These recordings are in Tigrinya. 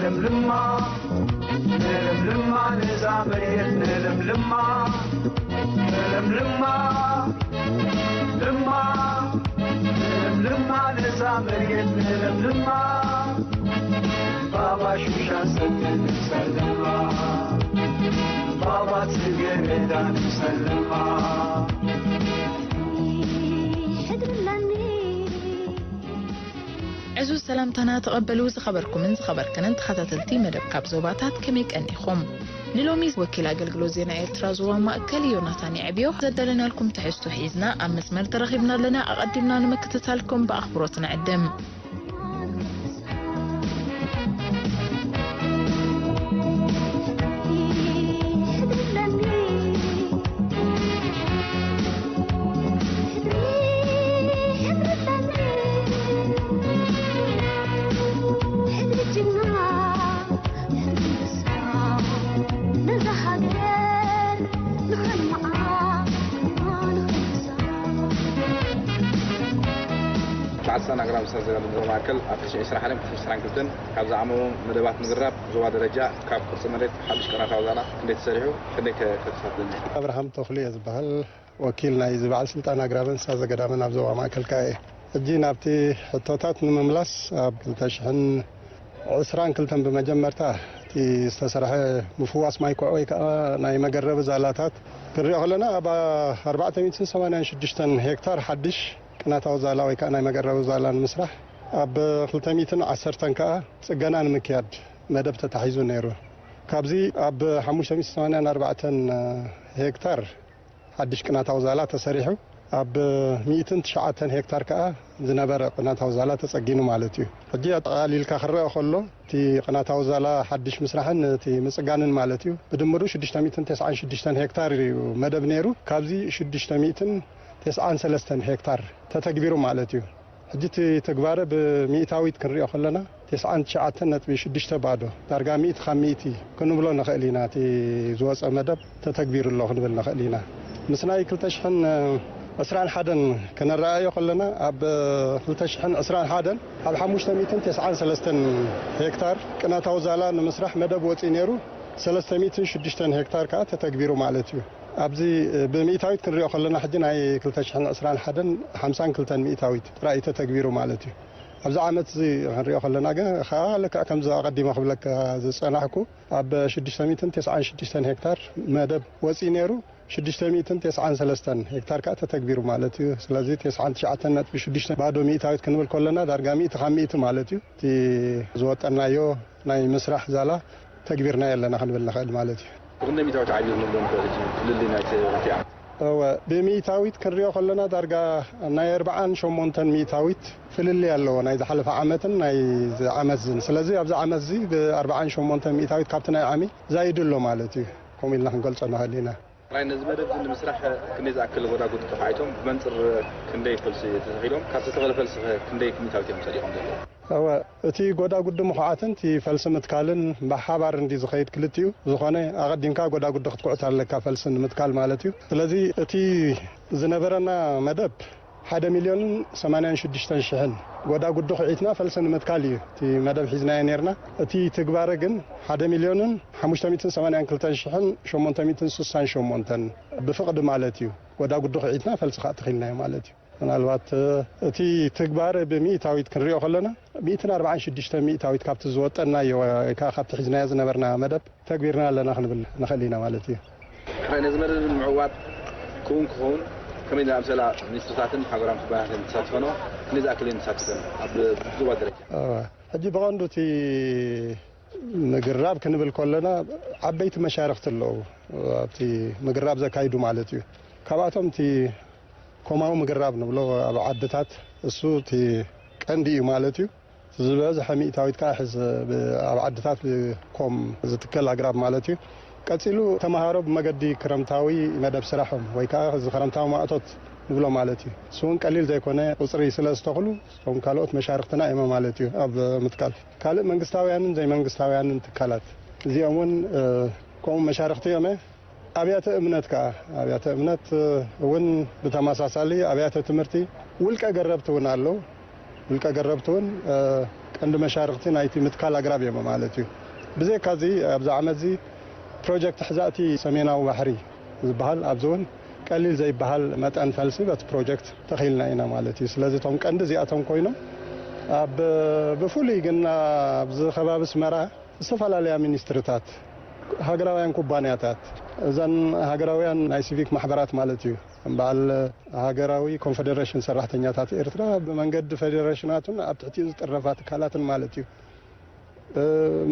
ለምልማ፣ ለምልማ፣ ነዛ መሬት ንለምልማ፣ ለምልማ፣ ልማ፣ ለምልማ፣ ነዛ መሬት ንለምልማ፣ ባባ ሹሻ ሰተን ንሰልማ፣ ባባ ጽጌረዳ ንሰልማ። ሕድርላኒ። ዕዙዝ ሰላምታና ተቐበሉ። ዝኸበርኩምን ዝኸበርክንን ተኸታተልቲ መደብ ካብ ዞባታት፣ ከመይ ቀኒኹም? ንሎሚ ወኪል ኣገልግሎት ዜና ኤርትራ ዞባ ማእከል ዮናታን የዕብዮ ዘዳለናልኩም ትሕዝቶ ሒዝና ኣብ መስመር ተረኺብና ኣለና። ኣቐዲምና ንምክትታልኩም ብኣኽብሮት ንዕድም። ሸዓተ ኣግራብ ዝተዘጋጀወ ማእከል ኣብ ትሽዓተ ዓሰርተ ሓደ ክልተ ሽሕን ዕስራን ክልተን ካብ ዝዓመሙ መደባት ምዝራብ ዞባ ደረጃ ካብ ቅርጺ መሬት ሓድሽ ቅናታዊ ዛላ ክንደይ ተሰሪሑ፣ ክንደይ ከ ከተሳትፍ? ኣብርሃም ተኽሉ እየ ዝበሃል። ወኪል ናይ እዚ በዓል ስልጣን ኣግራብን ሳዘ ገዳምን ኣብ ዞባ ማእከል ከኣ እየ። ሕጂ ናብቲ ሕቶታት ንምምላስ፣ ኣብ ክልተ ሽሕን ዕስራን ክልተን ብመጀመርታ እቲ ዝተሰርሐ ምፍዋስ ማይ ኩዖ ወይ ከኣ ናይ መገረቢ ዛላታት ክንሪኦ ከለና፣ ኣብ ኣርባዕተ ሚእትን ሰማንያን ሽዱሽተን ሄክታር ሓድሽ ቅናታዊ ዛላ ወይ ከኣ ናይ መገረቢ ዛላ ንምስራሕ፣ ኣብ ክልተ ሚእትን ዓሰርተን ከኣ ጽገና ንምክያድ መደብ ተታሒዙ ነይሩ። ካብዚ ኣብ ሓሙሽተ ሚእትን ሰማንያን ኣርባዕተን ሄክታር ሓድሽ ቅናታዊ ዛላ ተሰሪሑ፣ ኣብ ሚእትን ትሽዓተን ሄክታር ከኣ ዝነበረ ቅናታዊ ዛላ ተጸጊኑ ማለት እዩ። ሕጂ ኣጠቓሊልካ ክረኣ ከሎ፣ እቲ ቅናታዊ ዛላ ሓድሽ ምስራሕን እቲ ምጽጋንን ማለት እዩ፣ ብድምሩ ሽዱሽተ ሚእትን ተስዓን ሽዱሽተን ሄክታር እዩ መደብ ነይሩ። ካብዚ ሽዱሽተ ሚእትን ተስዓን ሰለስተን ሄክታር ተተግቢሩ ማለት እዩ። ሕጂ እቲ ትግባረ ብሚእታዊት ክንሪኦ ከለና፣ ተስዓን ትሽዓተን ነጥቢ ሽዱሽተ ባዶ፣ ዳርጋ ሚእቲ ካብ ሚእቲ ክንብሎ ንኽእል ኢና። እቲ ዝወጸ መደብ ተተግቢሩ ኣሎ ክንብል ንኽእል ኢና። ምስ ናይ ክልተ ሽሕን ዕስራን ሓደን ክነረኣዮ ከለና፣ ኣብ ክልተ ሽሕን ዕስራን ሓደን ኣብ ሓሙሽተ ሚእትን ተስዓን ሰለስተን ሄክታር ቅናታዊ ዛላ ንምስራሕ መደብ ወጺኡ ነይሩ። ሰለስተ ሚእትን ሽዱሽተን ሄክታር ከኣ ተተግቢሩ ማለት እዩ። ኣብዚ ብሚእታዊት ክንሪኦ ከለና፣ ሕጂ ናይ ክልተ ሽሕን ዕስራን ሓደን ሓምሳን ክልተን ሚእታዊት ጥራይ እዩ ተተግቢሩ ማለት እዩ። ኣብዚ ዓመት እዚ ክንሪኦ ከለና ግን፣ ከኣ ልክዕ ከምዚ ኣቐዲመ ክብለካ ዝጸናሕኩ፣ ኣብ ሽዱሽተ ሚእትን ተስዓን ሽዱሽተን ሄክታር መደብ ወጺኡ ነይሩ። ሽዱሽተ ሚእትን ተስዓን ሰለስተን ሄክታር ከኣ ተተግቢሩ ማለት እዩ። ስለዚ፣ ተስዓን ትሽዓተን ነጥቢ ሽዱሽተ ባዶ ሚእታዊት ክንብል ከለና፣ ዳርጋ ሚእቲ ካብ ሚእቲ ማለት እዩ። እቲ ዝወጠናዮ ናይ ምስራሕ ዛላ ተግቢርናዮ ኣለና ክንብል ንኽእል ማለት እዩ። ብክንደይ ሚእታዊት ዓብዩ ክንብሎ ንኽእል እቲ ፍልልይ ናይቲ ክልቲኡ ዓመት? እወ፣ ብሚእታዊት ክንሪኦ ከለና፣ ዳርጋ ናይ ኣርብዓን ሸሞንተን ሚእታዊት ፍልልይ ኣለዎ፣ ናይ ዝሓለፈ ዓመትን ናይዚ ዓመት ዝን። ስለዚ፣ ኣብዚ ዓመት እዚ ብኣርብዓን ሸሞንተን ሚእታዊት ካብቲ ናይ ዓሚ ዛይዱ ኣሎ ማለት እዩ። ከምኡ ኢልና ክንገልጾ ንኽእል ኢና። ጥራይ ነዚ መደብ እዚ ንምስራሕ ክንደይ ዝኣክል ጎዳጉዲ ተኻዒቶም? ብመንጽር ክንደይ ፈልሲ ተተኺሎም? ካብ ዝተተኸለ ፈልሲ ኸ ክንደይ ሚእታዊት እዮም ጸዲቖም ዘለዉ? እወ፣ እቲ ጎዳጉዲ ምኹዓትን እቲ ፈልሲ ምትካልን ብሓባር እንዲ ዝኸይድ ክልቲኡ። ዝኾነ፣ ኣቐዲምካ ጎዳጉዲ ክትኩዕት ኣለካ፣ ፈልሲ ንምትካል ማለት እዩ። ስለዚ፣ እቲ ዝነበረና መደብ ሓደ ሚልዮንን ሰማንያን ሽዱሽተን ሽሕን፣ ጎዳጉዲ ኩዒትና ፈልሲ ንምትካል እዩ እቲ መደብ ሒዝናዮ ነይርና። እቲ ትግባረ ግን ሓደ ሚልዮንን ሓሙሽተ ሚእትን ሰማንያን ክልተን ሽሕን ሸሞንተ ሚእትን ስሳን ሸሞንተን፣ ብፍቕዲ ማለት እዩ። ጎዳጉዲ ኩዒትና ፈልሲ ከኣ ተኺልናዮ ማለት እዩ። ምናልባት፣ እ፣ እቲ ትግባረ ብሚእታዊት ክንሪኦ ከለና፣ ሚእትን ኣርባዓን ሽዱሽተ ሚእታዊት ካብቲ ዝወጠናዮ ወይ ከኣ ካብቲ ሒዝናዮ ዝነበርና መደብ ተግቢርና ኣለና ክንብል ንኽእል ኢና ማለት እዩ። ሕራይ ነዚ መደብ ንምዕዋት ክውን ክኸውን ከመይ ዝኣምሰላ ሚኒስትርታትን ሓበራዊ ኩባንያታትን ተሳትፈን ከመይ ዝኣክል እየን ተሳቲፈን ኣብ ዞባ ደረጃ? እወ፣ ሕጂ ብቐንዱ እቲ ምግራብ ክንብል ከለና፣ ዓበይቲ መሻርኽቲ ኣለዉ ኣብቲ ምግራብ ዘካይዱ ማለት እዩ። ካብኣቶም እቲ ኮማዊ ምግራብ ንብሎ ኣብ ዓድታት፣ እሱ እቲ ቀንዲ እዩ ማለት እዩ። ዝበዝሐ ሚእታዊት ከኣ ሕዚ ብ-፣ ኣብ ዓድታት ብኮም ዝትከል ኣግራብ ማለት እዩ። ቀጺሉ፣ ተመሃሮ ብመገዲ ክረምታዊ መደብ ስራሖም ወይ ከኣ እዚ ክረምታዊ ማእቶት ንብሎ ማለት እዩ። እሱ እውን ቀሊል ዘይኮነ ቁጽሪ ስለ ዝተኽሉ፣ እቶም ካልኦት መሻርኽትና እዮም ማለት እዩ ኣብ ምትካል። ካልእ መንግስታውያንን ዘይመንግስታውያንን ትካላት እዚኦም እውን፣ እ፣ ከምኡ መሻርኽቲ እዮም። ኣብያተ እምነት ከኣ፣ ኣብያተ እምነት እውን ብተመሳሳሊ፣ ኣብያተ ትምህርቲ፣ ውልቀ ገረብቲ እውን ኣለዉ። ውልቀ ገረብቲ እውን፣ እ፣ ቀንዲ መሻርኽቲ ናይቲ ምትካል ኣግራብ እዮም ማለት እዩ። ብዘይካዚ ኣብዚ ዓመት እዚ ፕሮጀክት ሕዛእቲ ሰሜናዊ ባሕሪ ዝበሃል ኣብዚ እውን ቀሊል ዘይበሃል መጠን ፈልሲ በቲ ፕሮጀክት ተኺልና ኢና ማለት እዩ። ስለዚ እቶም ቀንዲ እዚኣቶም ኮይኖም ኣብ ብፍሉይ ግን ኣብዚ ከባቢ ኣስመራ ዝተፈላለያ ሚኒስትሪታት፣ ሃገራውያን ኩባንያታት፣ እዘን ሃገራውያን ናይ ሲቪክ ማሕበራት ማለት እዩ፣ በዓል ሃገራዊ ኮንፈደሬሽን ሰራሕተኛታት ኤርትራ ብመንገዲ ፌደሬሽናቱን ኣብ ትሕቲኡ ዝጥረፋ ትካላትን ማለት እዩ።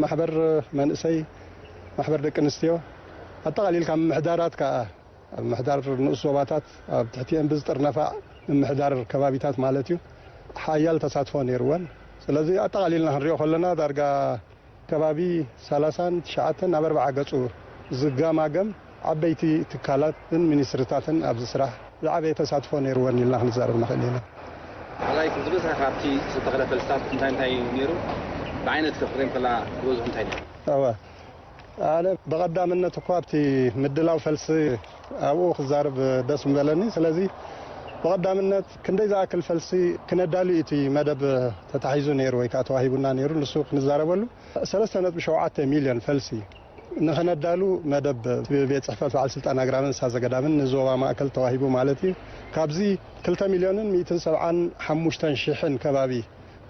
ማሕበር መንእሰይ፣ ማሕበር ደቂ ኣንስትዮ፣ ኣጠቓሊልካ ምምሕዳራት ከኣ ኣብ ምምሕዳር ንኡስ ዞባታት ኣብ ትሕቲኤን ብዝጥርነፋ ምምሕዳር ከባቢታት ማለት እዩ፣ ሓያል ተሳትፎ ነይርወን። ስለዚ ኣጠቓሊልና ክንሪኦ ከለና ዳርጋ ከባቢ ሰላሳን ትሽዓተን ናብ ኣርብዓ ገጹ ዝገማገም ዓበይቲ ትካላትን ሚኒስትሪታትን ኣብዚ ስራሕ ዝዓበየ ተሳትፎ ነይርወን ኢልና ክንዛረብ ንኽእል ኢና። ካልኣይ፣ ዝበዝሐ ካብቲ ዝተተኽለ ፈልስታት እንታይ እንታይ እዩ ነይሩ? ብዓይነት ከፍርም ከላ ዝበዝሑ እንታይ ነይሩ? እወ፣ ኣነ ብቐዳምነት እኳ ኣብቲ ምድላው ፈልሲ ኣብኡ ክዛረብ ደስ ምበለኒ። ስለዚ ብቐዳምነት ክንደይ ዝኣክል ፈልሲ ክነዳሉ እዩ እቲ መደብ ተታሒዙ ነይሩ ወይ ከዓ ተዋሂቡና ነይሩ፣ ንሱ ክንዛረበሉ። ሰለስተ ነጥቢ ሸውዓተ ሚልዮን ፈልሲ ንኽነዳሉ መደብ ቤት ጽሕፈት በዓል ስልጣን ኣግራብን ሳዘ ገዳምን ንዞባ ማእከል ተዋሂቡ ማለት እዩ። ካብዚ ክልተ ሚልዮንን ሚእትን ሰብዓን ሓሙሽተን ሽሕን ከባቢ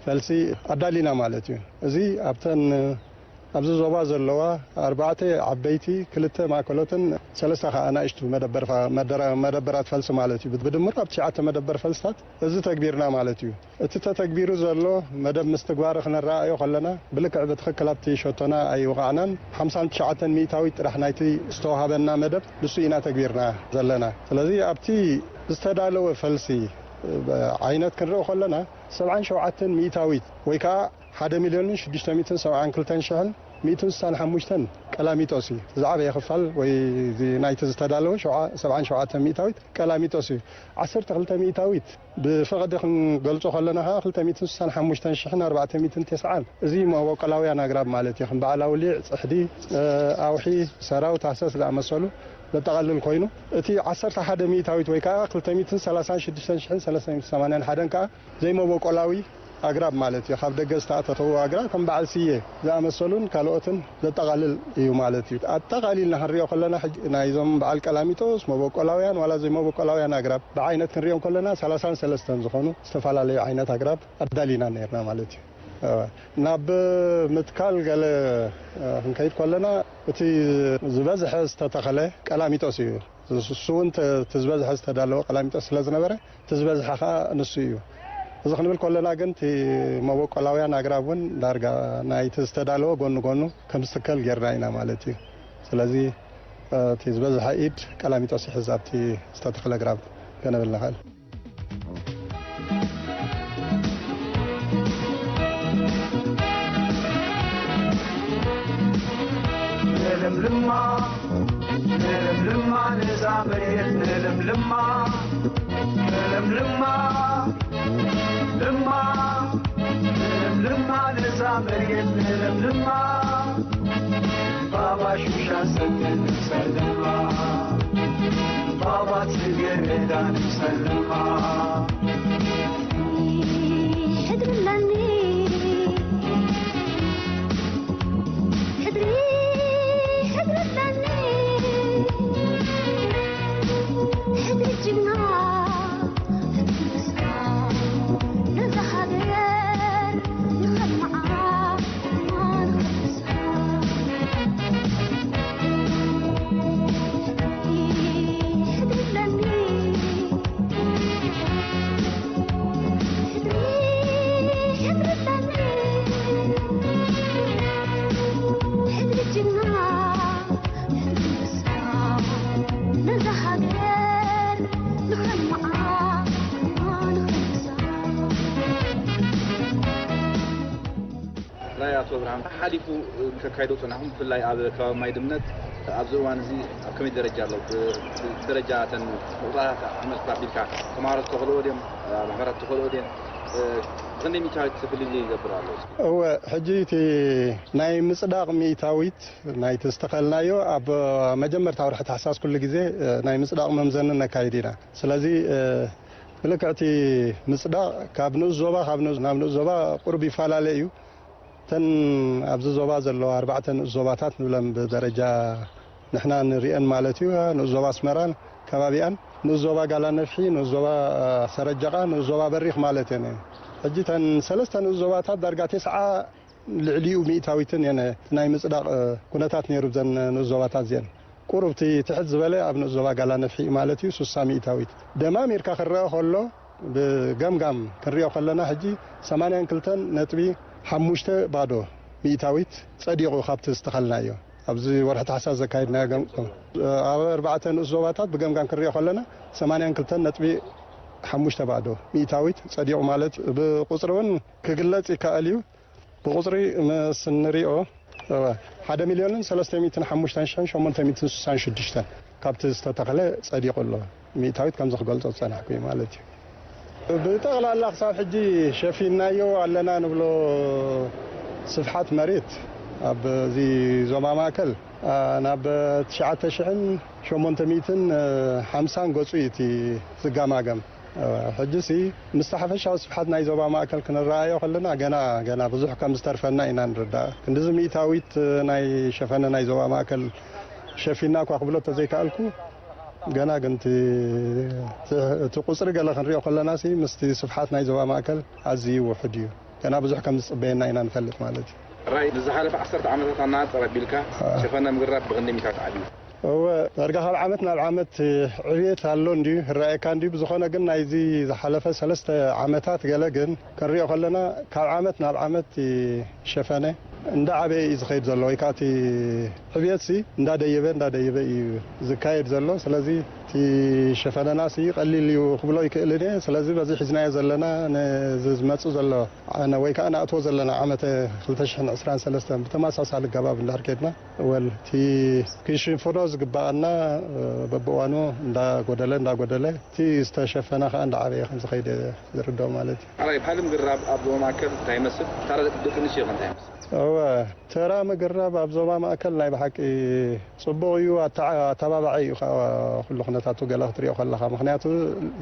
ፈልሲ ኣዳሊና ማለት እዩ። እዚ ኣብተን ኣብዚ ዞባ ዘለዋ ኣርባዕተ ዓበይቲ፣ ክልተ ማእከሎትን ሰለስተ ከኣ ኣናእሽቱ መደበር ፋ-፣ መደረ-፣ መደበራት ፈልሲ ማለት እዩ። ብድምሩ ኣብ ትሽዓተ መደበር ፈልስታት እዚ ተግቢርና ማለት እዩ። እቲ ተተግቢሩ ዘሎ መደብ ምስትግባሩ ክነረኣዮ ከለና፣ ብልክዕ ብትኽክል ኣብቲ ሸቶና ኣይወቓዕናን። ሓምሳን ትሽዓተን ሚእታዊት ጥራሕ ናይቲ ዝተዋሃበና መደብ ንሱ ኢና ተግቢርና ዘለና። ስለዚ ኣብቲ ዝተዳለወ ፈልሲ ዓይነት ክንርኢ ከለና፣ ሰብዓን ሸውዓተን ሚእታዊት ወይ ከኣ ሓደ ሚልዮንን ሽዱሽተ ሚእትን ሰብዓን ክልተን ሽሕን ሚእትን ስሳን ሓሙሽተን ቀላሚጦስ እዩ። ዝዓበየ ክፋል ወይ እዚ ናይቲ ዝተዳለወ ሸውዓ-፣ ሰብዓን ሸውዓተን ሚእታዊት ቀላሚጦስ እዩ። ዓሰርተ ክልተ ሚእታዊት ብፍቕዲ ክንገልጾ ከለና ከኣ ክልተ ሚእትን ስሳን ሓሙሽተን ሽሕን ኣርባዕተ ሚእትን ተስዓን። እዚ መበቆላውያን ኣግራብ ማለት እዩ። ከም በዓል ኣውሊዕ፣ ጽሕዲ፣ እ፣ ኣውሒ፣ ሰራው፣ ታህሰስ ዝኣመሰሉ ዘጠቓልል ኮይኑ፣ እቲ ዓሰርተ ሓደ ሚእታዊት ወይ ከኣ ክልተ ሚእትን ሰላሳን ሽዱሽተን ሽሕን ሰለስተ ሚእትን ሰማንያን ሓደን ከኣ ዘይመበቆላዊ ኣግራብ ማለት እዩ። ካብ ደገ ዝተኣታተዉ ኣግራብ ከም በዓል ስየ ዝኣመሰሉን ካልኦትን ዘጠቓልል እዩ ማለት እዩ። ኣጠቓሊልና ክንሪኦ ከለና፣ ሕጂ ናይዞም በዓል ቀላሚጦስ፣ መበቆላውያን ዋላ ዘይመበቆላውያን ኣግራብ ብዓይነት ክንሪኦም ከለና፣ ሰላሳን ሰለስተን ዝኾኑ ዝተፈላለዩ ዓይነት ኣግራብ ኣዳሊና ነይርና ማለት እዩ። እወ፣ ናብ ምትካል ገለ፣ እ፣ ክንከይድ ከለና፣ እቲ ዝበዝሐ ዝተተኸለ ቀላሚጦስ እዩ። እሱ እውን ተ-፣ እቲ ዝበዝሐ ዝተዳለወ ቀላሚጦስ ስለ ዝነበረ፣ እቲ ዝበዝሐ ኸኣ ንሱ እዩ። እዚ ክንብል ከለና ግን፣ እቲ መበቆላውያን ኣግራብ እውን ዳርጋ ናይቲ ዝተዳለወ ጎኒ ጎኑ ከም ዝትከል ጌርና ኢና ማለት እዩ። ስለዚ፣ እ፣ እቲ ዝበዝሐ ኢድ ቀላሚጦስ ይሕዝ ኣብቲ ዝተተኽለ ኣግራብ ከነብል ንኽእል። ንለምልማ፣ ንለምልማ፣ ነዛ መሬት ንለምልማ፣ ንለምልማ፣ ልማ፣ ንለምልማ፣ ነዛ መሬት ንለምልማ። ባባ ሹሻ ሰግድ ንሰልማ፣ ባባ ጽጌረዳ ንሰልማ። ሕድሪ ኣለኒ፣ ሕድሪ፣ ሕድሪ ኣለኒ፣ ሕድሪ ጅግና፣ ሕድሪ ንስኻ፣ ነዛ ሃገር ንኸልምዓ። ናይ ኣቶ ብርሃን ሓሊፉ፣ እ፣ ከካይዶ ጸናሕኩም፣ ብፍላይ ኣብ ከባቢ ማይ ድምነት ኣብዚ እዋን እዚ ኣብ ከመይ ደረጃ ኣሎ? ብ-፣ ብደረጃ እተን ንቑጣታት ኣመልክታ ኣቢልካ ተማሃሮ ዝተኸልኦ ድዮም? እ፣ ማሕበራት ዝተኸልኦ ድየን? እ፣ ብኽንደይ ሚእታዊት ፍልልይ ይገብር ኣሎ? እስኪ። እወ፣ ሕጂ እቲ ናይ ምጽዳቕ ሚእታዊት ናይቲ ዝተኸልናዮ ኣብ መጀመርታ ወርሒ ታሕሳስ ኩሉ ግዜ፣ እ፣ ናይ ምጽዳቕ መምዘኒ ነካይድ ኢና። ስለዚ፣ እ፣ ብልክዕ እቲ ምጽዳቕ ካብ ንኡስ ዞባ፣ ካብ ንኡስ ናብ ንኡስ ዞባ ቁሩብ ይፈላለ እዩ። እተን ኣብዚ ዞባ ዘለዋ ኣርባዕተ ንኡስ ዞባታት ንብለን ብደረጃ ንሕና ንሪአን ማለት እዩ። ንኡስ ዞባ ኣስመራን ከባቢኣን፣ ንኡስ ዞባ ጋላነፍሒ፣ ንኡስ ዞባ ሰረጀቓ፣ ንኡስ ዞባ በሪኽ ማለት እየን። ሕጂ እተን ሰለስተ ንኡስ ዞባታት ዳርጋ ተስዓ ልዕሊኡ ሚእታዊትን እየን ናይ ምጽዳቕ ኩነታት ነይሩ። ዘን ንኡስ ዞባታት እዚአን ቁሩብ እቲ ትሕት ዝበለ ኣብ ንኡስ ዞባ ጋላነፍሒ ማለት እዩ፣ ስሳ ሚእታዊት። ደማሚርካ ክረአ ከሎ ብገምጋም ክንሪኦ ከለና ሕጂ ሰማንያን ክልተን ነጥቢ ሓሙሽተ ባዶ ሚእታዊት ጸዲቑ ካብቲ ዝተኸልናዮ ኣብዚ ወርሒ ታሕሳስ ዘካየድናዮ ገምጋም። ኣብ ኣርባዕተ ንኡስ ዞባታት ብገምጋም ክንሪኦ ከለና ሰማንያን ክልተን ነጥቢ ሓሙሽተ ባዶ ሚእታዊት ጸዲቑ ማለት ብቁጽሪ እውን ክግለጽ ይከኣል እዩ። ብቁጽሪ ምስ እንሪኦ፣ እወ፣ ሓደ ሚልዮንን ሰለስተ ሚእትን ሓሙሽተን ሽሕን ሸሞንተ ሚእትን ስሳን ሽዱሽተን ካብቲ ዝተተኽለ ጸዲቑ ኣሎ። ሚእታዊት ከምዚ ክገልጾ ዝጸናሕኩ እዩ ማለት እዩ። ብጠቕላላ ክሳብ ሕጂ ሸፊንናዮ ኣለና ንብሎ ስፍሓት መሬት ኣብዚ ዞባ ማእከል፣ ኣ፣ ናብ ትሽዓተ ሽሕን ሸሞንተ ሚእትን ሓምሳን ገጹ እዩ እቲ ዝጋማገም። ሕጂሲ ምስቲ ሓፈሻዊ ስፍሓት ናይ ዞባ ማእከል ክንረኣዮ ከለና ገና፣ ገና ብዙሕ ከም ዝተርፈና ኢና ንርዳእ። ክንድዚ ሚእታዊት ናይ ሸፈነ ናይ ዞባ ማእከል ሸፊና እኳ ክብሎ እንተዘይከኣልኩ፣ ገና ግን እቲ፣ እቲ፣ እቲ ቁጽሪ ገለ ክንሪኦ ከለናሲ ምስቲ ስፍሓት ናይ ዞባ ማእከል ኣዝዩ ውሑድ እዩ። ገና ብዙሕ ከም ዝጽበየና ኢና ንፈልጥ ማለት እዩ። ራይ፣ ንዝሓለፈ ዓሰርተ ዓመታት ኣነጻጺር ኣቢልካ፣ ሸፈነ ምግራብ ብኽንደይ ሚእታዊት ዓብዩ? እወ፣ ዳርጋ ካብ ዓመት ናብ ዓመት ዕብየት ኣሎ እንድዩ፣ ይረኣየካ እንድዩ። ብዝኾነ ግን ናይዚ ዝሓለፈ ሰለስተ ዓመታት ገለ ግን ክንሪኦ ከለና፣ ካብ ዓመት ናብ ዓመት ሸፈነ እንዳዓበየ እዩ ዝኸይድ ዘሎ፣ ወይ ከዓ እቲ ዕብየትሲ እንዳደየበ፣ እንዳደየበ እዩ ዝካየድ ዘሎ። ስለዚ እቲ ሸፈነናሲ ቀሊል እዩ ክብሎ ይክእልን እየ። ስለዚ በዚ ሒዝናዮ ዘለና፣ ነዚ ዝመጽእ ዘሎ፣ ነ-፣ ወይ ከዓ ንኣትዎ ዘለና ዓመተ ክልተ ሽሕን ዕስራን ሰለስተን ብተመሳሳሊ ኣገባብ እንድሕር ከድና፣ ወል፣ እቲ ክንሽፍኖ ዝግባኣና፣ እ፣ በብእዋኑ እንዳጎደለ፣ እንዳጎደለ፣ እቲ ዝተሸፈነ ከዓ እንዳዓበየ ከም ዝኸይድ እየ ዝርድኦ ማለት እዩ። ኣራይ፣ ባህሊ ምግራብ ኣብ ዞባ ማእከል እንታይ ይመስል? ታራ ደቂ፣ ደቂ ኣንስትዮ ከ እንታይ ይመስል? እወ፣ ተራ ምግራብ ኣብ ዞባ ማእከል ናይ ብሓቂ ጽቡቕ እዩ፣ ኣተዓ-፣ ኣተባባዒ እዩ ከዓ ኩሉ ኩነታቱ ገለ ክትሪኦ ከለኻ። ምኽንያቱ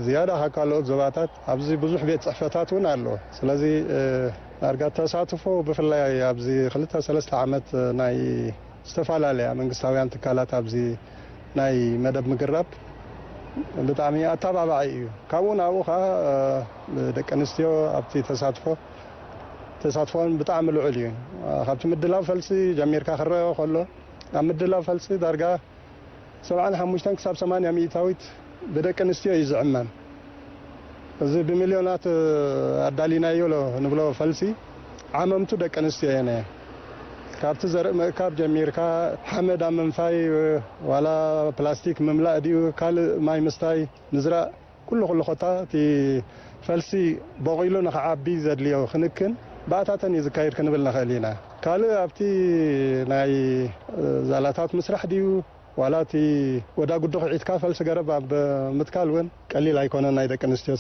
ዝያዳ ካብ ካልኦት ዞባታት ኣብዚ ብዙሕ ቤት ጽሕፈታት እውን ኣሎ። ስለዚ፣ እ፣ ዳርጋ ተሳትፎ ብፍላይ ኣብዚ ክልተ ሰለስተ ዓመት ናይ ዝተፈላለያ መንግስታውያን ትካላት ኣብዚ ናይ መደብ ምግራብ ብጣዕሚ ኣተባባዒ እዩ። ካብኡ ናብኡ ከዓ፣ እ፣ ደቂ ኣንስትዮ ኣብቲ ተሳትፎ፣ ተሳትፎን ብጣዕሚ ልዑል እዩ። ካብቲ ምድላው ፈልሲ ጀሚርካ ክረኦ ከሎ፣ ኣብ ምድላው ፈልሲ ዳርጋ ሰብዓን ሓሙሽተን ክሳብ ሰማንያ ሚእታዊት ብደቂ ኣንስትዮ እዩ ዝዕመም። እዚ ብሚልዮናት ኣዳሊናዮ ሎ-፣ ንብሎ ፈልሲ ዓመምቱ ደቂ ኣንስትዮ እየን። ካብቲ ዘርኢ ምእካብ ጀሚርካ፣ ሓመድ ኣብ ምንፋይ፣ ዋላ ፕላስቲክ ምምላእ ድዩ፣ ካልእ ማይ ምስታይ፣ ምዝራእ፣ ኩሉ ኩሉ ኮታ እቲ ፈልሲ ቦቒሉ ንኽዓቢ ዘድልዮ ክንክን ብኣታተን እዩ ዝካየድ ክንብል ንኽእል ኢና። ካልእ ኣብቲ ናይ ዛላታት ምስራሕ ድዩ፣ ዋላ እቲ ጎዳጉዲ ኺዒትካ ፈልሲ ገረብ ኣብ ምትካል እውን ቀሊል ኣይኮነን። ናይ ደቂ ኣንስትዮ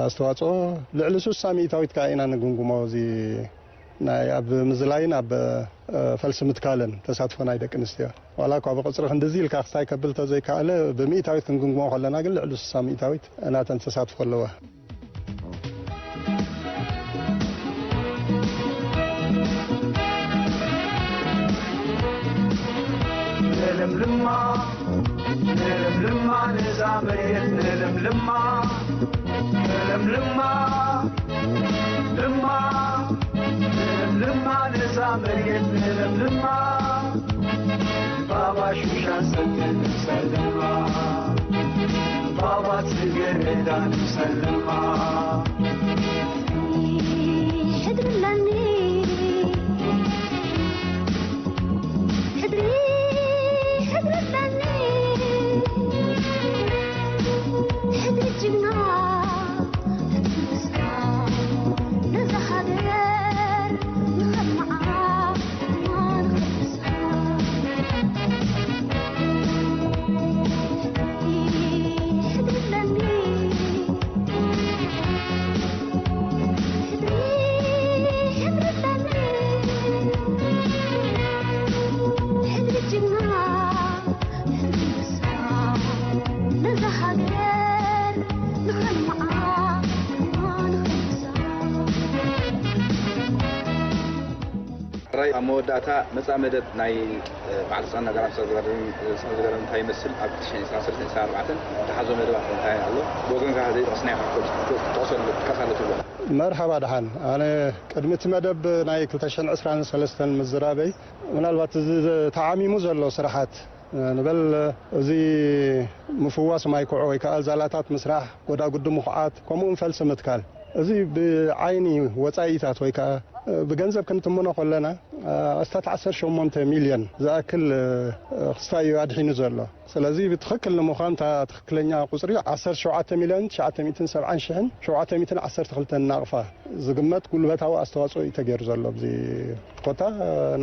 ኣስተዋፅኦ ልዕሊ ስሳ ሚእታዊት ከዓ ኢና ንግምግሞ። እዚ ናይ ኣብ ምዝላይን ኣብ፣ እ፣ ፈልሲ ምትካልን ተሳትፎ ናይ ደቂ ኣንስትዮ፣ ዋላ እኳ ብቁፅሪ ክንድዚ ኢልካ ክስታይ ከብል ተዘይከኣለ፣ ብሚእታዊት ክንግምግሞ ከለና ግን ልዕሊ ስሳ ሚእታዊት ናተን ተሳትፎ ኣለዋ። ንለምልማ፣ ንለምልማ፣ ነዛ መሬት ንለምልማ፣ ንለምልማ፣ ልማ፣ ንለምልማ፣ ነዛ መሬት ንለምልማ፣ ባባ ሹሻ ሰልቲ ንሰልማ፣ ባባ ጽጌረዳ ንሰልማ። ሕድሪ ኣለኒ፣ ሕድሪ፣ ሕድሪ ኣለኒ፣ ሕድሪ ጅግና፣ ሕድሪ ንስኻ፣ ነዛ ሃገር ንኸልምዓ፣ ንኸልምዓ። ኣብ መወዳእታ መጻኢ መደብ ናይ በዓል ስልጣን ሃገራት ሳውዝ ጋርደን እንታይ ይመስል? ኣብ ክልተ ሽሕን ዕስራን ሰለስተን ዕስራን ኣርባዕተን ተሓዞ መደባት እንታይ ኣሎ? ብወገንካ ዘይጠቕስናዮ ክትጠቕሶ ክትጠቕስ ኣሎ ትብሎ? መርሓባ ደሓን። ኣነ ቅድሚ እቲ መደብ ናይ ክልተ ሽሕን ዕስራን ሰለስተን ምዝራበይ፣ ምናልባት እዚ ተዓሚሙ ዘሎ ስራሓት ንበል፣ እዚ ምፍዋስ ማይ ኩዖ ወይ ከዓ ዛላታት ምስራሕ፣ ጎዳጉዲ ምኹዓት፣ ከምኡውን ፈልሲ ምትካል፣ እዚ ብዓይኒ ወጻኢታት ወይ ከዓ ብገንዘብ ክንትምኖ ከለና፣ ኣስታት ዓሰርተ ሸሞንተ ሚልዮን ዝኣክል ክስታይ እዩ ኣድሒኑ ዘሎ። ስለዚ ብትኽክል ንምዃን እታ ትኽክለኛ ቁጽሪ ዓሰርተ ሸውዓተ ሚልዮን ትሽዓተ ሚእትን ሰብዓን ሽሕን ሸውዓተ ሚእትን ዓሰርተ ክልተን ናቕፋ ዝግመት ጉልበታዊ ኣስተዋጽኦ እዩ ተገይሩ ዘሎ። ኣብዚ ኮታ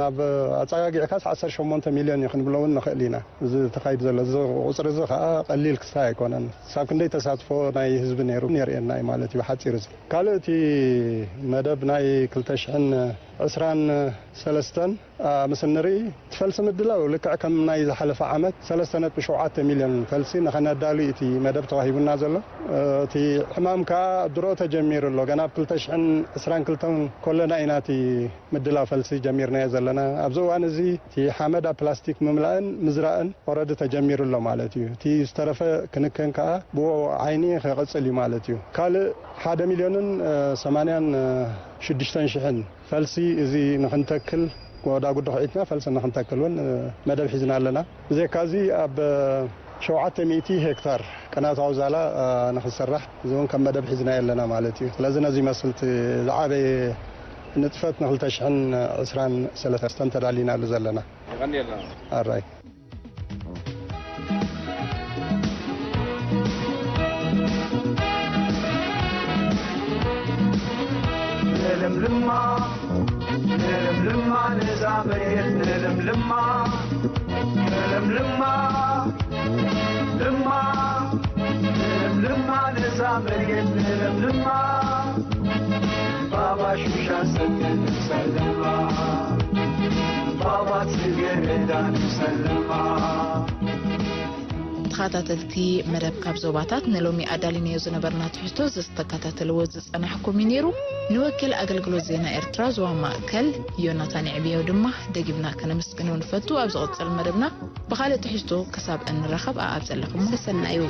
ናብ ኣጸጋጊዕካስ ዓሰርተ ሸሞንተ ሚልዮን እዩ ክንብሎ እውን ንኽእል ኢና። እዚ ተኻይድ ዘሎ እዚ ቁጽሪ እዚ ከዓ ቀሊል ክስታይ ኣይኮነን። ክሳብ ክንደይ ተሳትፎ ናይ ህዝቢ ነይሩ የርእየና እዩ ማለት እዩ ብሓጺሩ። እዚ ካልእ እቲ መደብ ናይ ክልተ ሽሕን ዕስራን ሰለስተን ምስ እንርኢ፣ እቲ ፈልሲ ምድላው ልክዕ ከም ናይ ዝሓለፈ ዓመት ሰለስተ ነጥቢ ሸውዓተ ሚልዮን ፈልሲ ንኸነዳሉ እዩ እቲ መደብ ተዋሂቡና ዘሎ። እቲ ዕማም ከኣ ድሮ ተጀሚሩ ኣሎ። ገና ኣብ ክልተ ሽሕን ዕስራን ክልተን ከለና ኢና እቲ ምድላው ፈልሲ ጀሚርናዮ ዘለና። ኣብዚ እዋን እዚ እቲ ሓመድ ኣብ ፕላስቲክ ምምላእን ምዝራእን ኦረዲ ተጀሚሩ ኣሎ ማለት እዩ። እቲ ዝተረፈ ክንከን ከኣ ብኡ ዓይኒ ክቕጽል እዩ ማለት እዩ። ካልእ ሓደ ሚልዮንን ሰማንያን ሽዱሽተን ሽሕን ፈልሲ እዚ ንኽንተክል፣ ጎዳጉዲ ኹዒትና ፈልሲ ንኽንተክል እውን መደብ ሒዝና ኣለና። ብዘይካ እዚ ኣብ ሸውዓተ ሚእቲ ሄክታር ቅናታዊ ዛላ ንኽስራሕ እዚ እውን ከም መደብ ሒዝና ኣለና ማለት እዩ። ስለዚ ነዚ ይመስል እቲ ዝዓበየ ንጥፈት ንክልተ ሽሕን ዕስራን ሰለስተን ተዳሊናሉ ዘለና። የቐንየልና። ኣራይ። ንለምልማ ንለምልማ ነዛ መሬት ንለምልማ ንለምልማ ልማ ንለምልማ ነዛ መሬት ንለምልማ ባባ ሹሻ ሰተን ንሰልማ ባባ ጽጌረዳ ንሰልማ። ተኸታተልቲ መደብ ካብ ዞባታት ንሎሚ ኣዳሊናዮ ዝነበርና ትሕዝቶ ዝተከታተልዎ ዝጸናሕኩም እዩ ነይሩ። ንወኪል ኣገልግሎት ዜና ኤርትራ ዞባ ማእከል ዮናታን የዕብዮ ድማ ደጊምና ከነመስግኖ ንፈቱ። ኣብ ዝቕጽል መደብና ብኻልእ ትሕዝቶ ክሳብ እንራኸብ ኣኣብ ዘለኹም ሰሰናዩ።